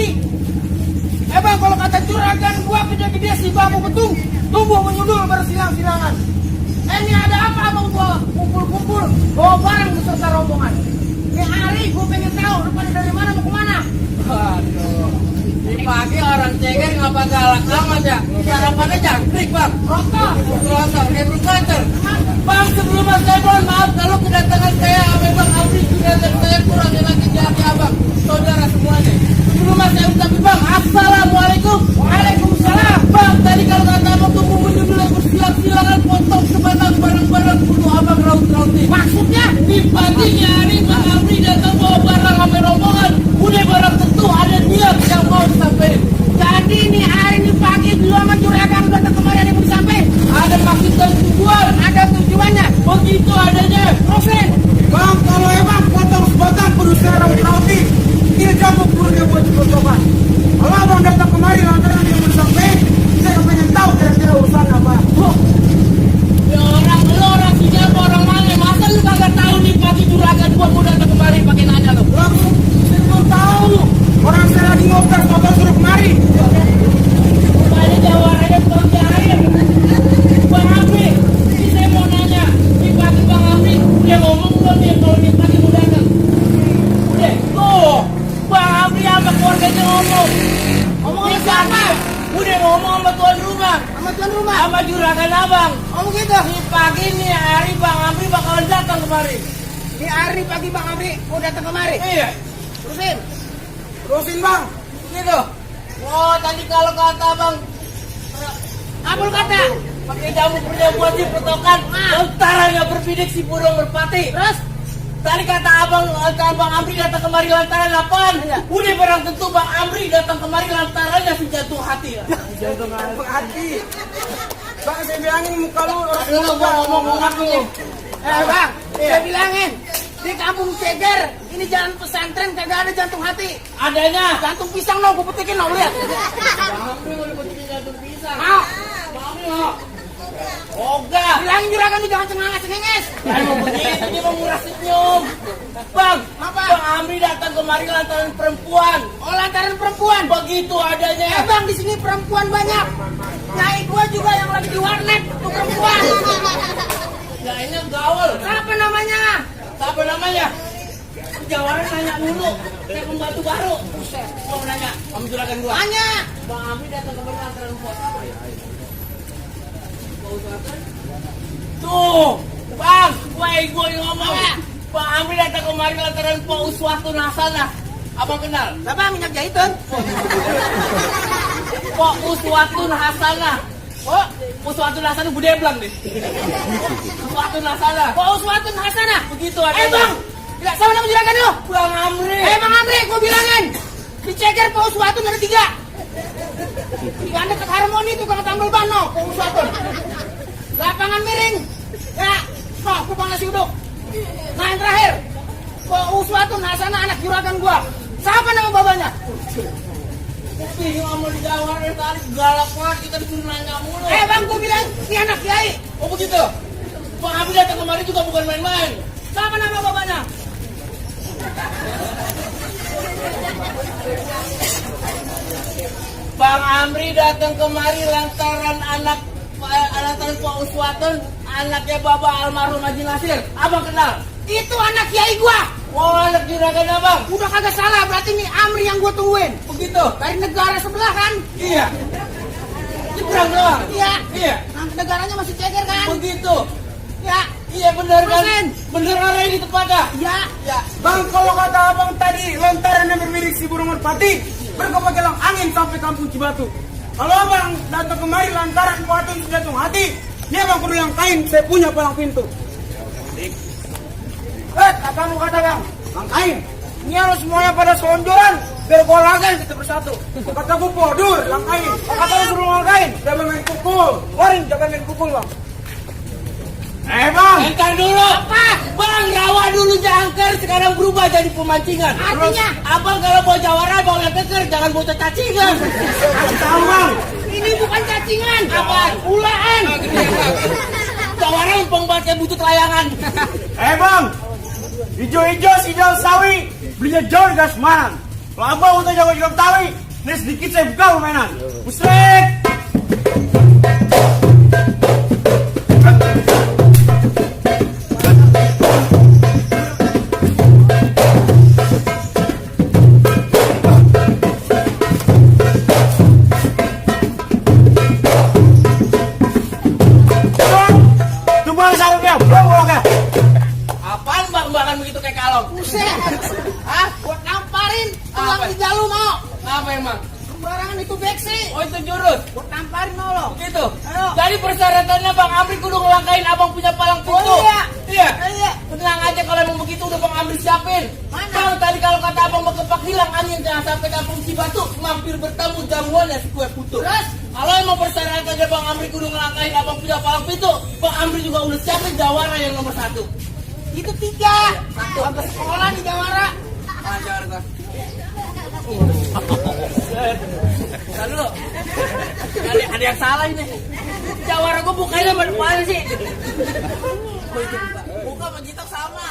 mati. Bang, kalau kata juragan gua gede-gede si bambu betung tumbuh menyundul bersilang-silangan. Ini ada apa abang gua kumpul-kumpul bawa barang beserta rombongan. Ini hari gua pengen tahu rupanya dari mana mau kemana. Aduh, ini pagi orang ceger ngapa galak amat ya? Sarapannya jangkrik bang. Rokok. Hebrew Cutter. Bang, sebelum saya mohon maaf kalau kedatangan saya memang Abri kedatangan saya kurang lagi di hati abang, saudara semuanya. Sebelum saya ucapin bang, assalamualaikum. Waalaikumsalam. Bang, tadi kalau kata abang tunggu menyundul bersilang-silangan potong sebatang barang-barang kudu abang raut-rautin. Maksudnya Di paginya hari Bang Abri datang bawa barang sampai rombongan. Udah barang tentu ada dia yang mau disampaikan. jadi nih hari ini pagi dua sama juragan datang kemarin yang mau disampaikan. Ada maksud dan tujuan. Ada tujuannya. Begitu adanya. Rosen. Bang, kalau emang potong sebatang kudu saya raut-rauti. Ini cabut kudu buat coba-coba. Kalau abang datang kemari lantaran yang mau sampai, saya pengen tahu kira-kira urusan apa. Ya orang siapa orang mana? Masa lu kagak tahu nih pagi juragan gua mau datang kemari pakai nanya lu? Langsung, saya belum tahu. Orang saya lagi ngobrol, bapak suruh kemari. Rupanya jawabannya belum cair. Bang Abri, ini saya mau nanya. Di pagi Bang Abri udah ngomong belum nih kalau di pagi mau datang? Udah, tuh. Bang Abri sama keluarganya ngomong. Ngomong Di sama siapa? pagi udah ngomong sama tuan rumah. Sama tuan rumah. Sama juragan abang. Oh begitu. Di pagi nih hari Bang Abri bakalan datang kemari. Di hari pagi Bang Abri mau datang kemari. Iya. Terusin. Terusin bang. Gitu. Oh tadi kalau kata abang Apa lu kata? pakai jamu punya buat si petokan, lantarannya berbidik si burung merpati. Terus? Tadi kata abang Amri datang kemari lantaran apaan? Udah barang tentu Bang Amri datang kemari lantarannya si jantung hati. Jantung hati. Bang, saya bilangin muka lu. Lu gua ngomong dulu. Bang, Iya. saya bilangin di kampung Ceger ini jalan pesantren kagak ada jantung hati. Adanya. Jantung pisang no, gue petikin no, lihat. Bang Amri mau dibutuhin jantung pisang. Mau? Bang Amri mau. Oga. Bilangin juragan lu jangan cengenges. Emang begitu dia mau murah senyum. Bang, Apa? Bang Amri datang kemari lantaran perempuan. Oh lantaran perempuan. Begitu adanya. Bang di sini perempuan banyak. Nyai gua juga yang lagi di warnet tuh perempuan. Ya ini gaul. Siapa namanya? Siapa namanya? Jawaran nanya mulu. Kayak pembantu baru. Buset, gua mau nanya. Kamu juragan gua. Tanya. Bang Amri datang kemari lantaran buat apa ya? Tuh, Bang, gue ngomong. Bang Amri datang kemari lantaran Pak Uswatun Hasanah. Abang kenal? Siapa minyak jahitan? Pak Uswatun Hasanah. Oh, Uswatun Hasanah bude blang deh. Uswatun Hasanah. Kok Uswatun Hasanah? Begitu aja. Bang, tidak sama nama juragan lu. Bang Amri. Bang Amri, gua bilangin. Di Ceger Pak Uswatun ada 3. Yang dekat Harmoni itu kena tambal ban no, Pak Uswatun. Lapangan miring. Ya, kok kupang nasi uduk. Nah yang terakhir, Pak Uswatun Hasanah anak juragan gua. Siapa nama babanya? Bingung sama di Jawa dari tadi galak banget kita disuruh nanya mulu. Bang, gua bilang ini anak kiai. Oh begitu. Bang Amri datang kemari juga bukan main-main. Siapa nama babanya? Bang Amri datang kemari lantaran lantaran Pak Uswatun, anaknya Bapak almarhum Haji Nasir. Abang kenal? Itu anak kiai gua. Oh, anak juragan abang. Udah kagak salah, berarti ini Amri yang gua tungguin. Begitu. Dari negara sebelah kan? Iya. Nyebrang doang. Iya. Iya. Nah, negaranya masih Ceger kan? Begitu. Ya. Iya benar kan? Persen. Benar arah ini tepatnya. Ya. Ya. Bang, kalau kata abang tadi lantaran yang bermilik si burung merpati, berkepagelang angin sampai kampung Cibatu. Kalau abang datang kemari lantaran potong jantung hati, dia bang perlu yang kain, saya punya palang pintu. Kamu kata bang, kain. Ini harus semuanya pada selonjoran, biar kolagen kita bersatu. Kata gue podur, langkain. Kata lu suruh langkain, jangan main pukul. Waring, jangan main pukul bang. Bang. Entar dulu. Apa? Bang, rawa dulu jangkar, sekarang berubah jadi pemancingan. Artinya? Abang kalau bawa jawara bawa yang keker, jangan bawa cacingan. Tahu bang. Ini bukan cacingan. Apa? Ulaan. Jawara umpeng banget kayak butut layangan. Bang, hijau-hijau si daun sawi, belinya jauh gas marang. Lama untuk jago juga tahu. Nih sedikit saya buka permainan. Pusrek. Apaan mbak-mbakan begitu kayak kalong? Buset. Hah? Buat namparin. Tulang Apa? di jalu mau. Apa emang? Sembarangan itu beksi. Oh itu jurus? Buat namparin mau lo. Gitu? Ayo. Jadi persyaratannya Bang Amri kudu ngelangkain abang punya palang pintu. Oh iya. Iya? Iya. Tenang aja kalau emang begitu udah Bang Amri siapin. Mana? Bang tadi kalau kata abang berkepak hilang angin jangan sampai kampung Cibatu mampir bertemu jamuan dan kue putu. Terus? Kalau emang persyaratannya Bang Amri kudu ngelangkain abang punya palang pintu, Bang Amri juga udah siapin jawara yang nomor 1. Itu 3. Sampai sekolah di Jawara. Ah, Jakarta. Tadi dulu. Ada yang salah ini. Jawara gua bukanya pada mana sih? Buka sama Jitok sama.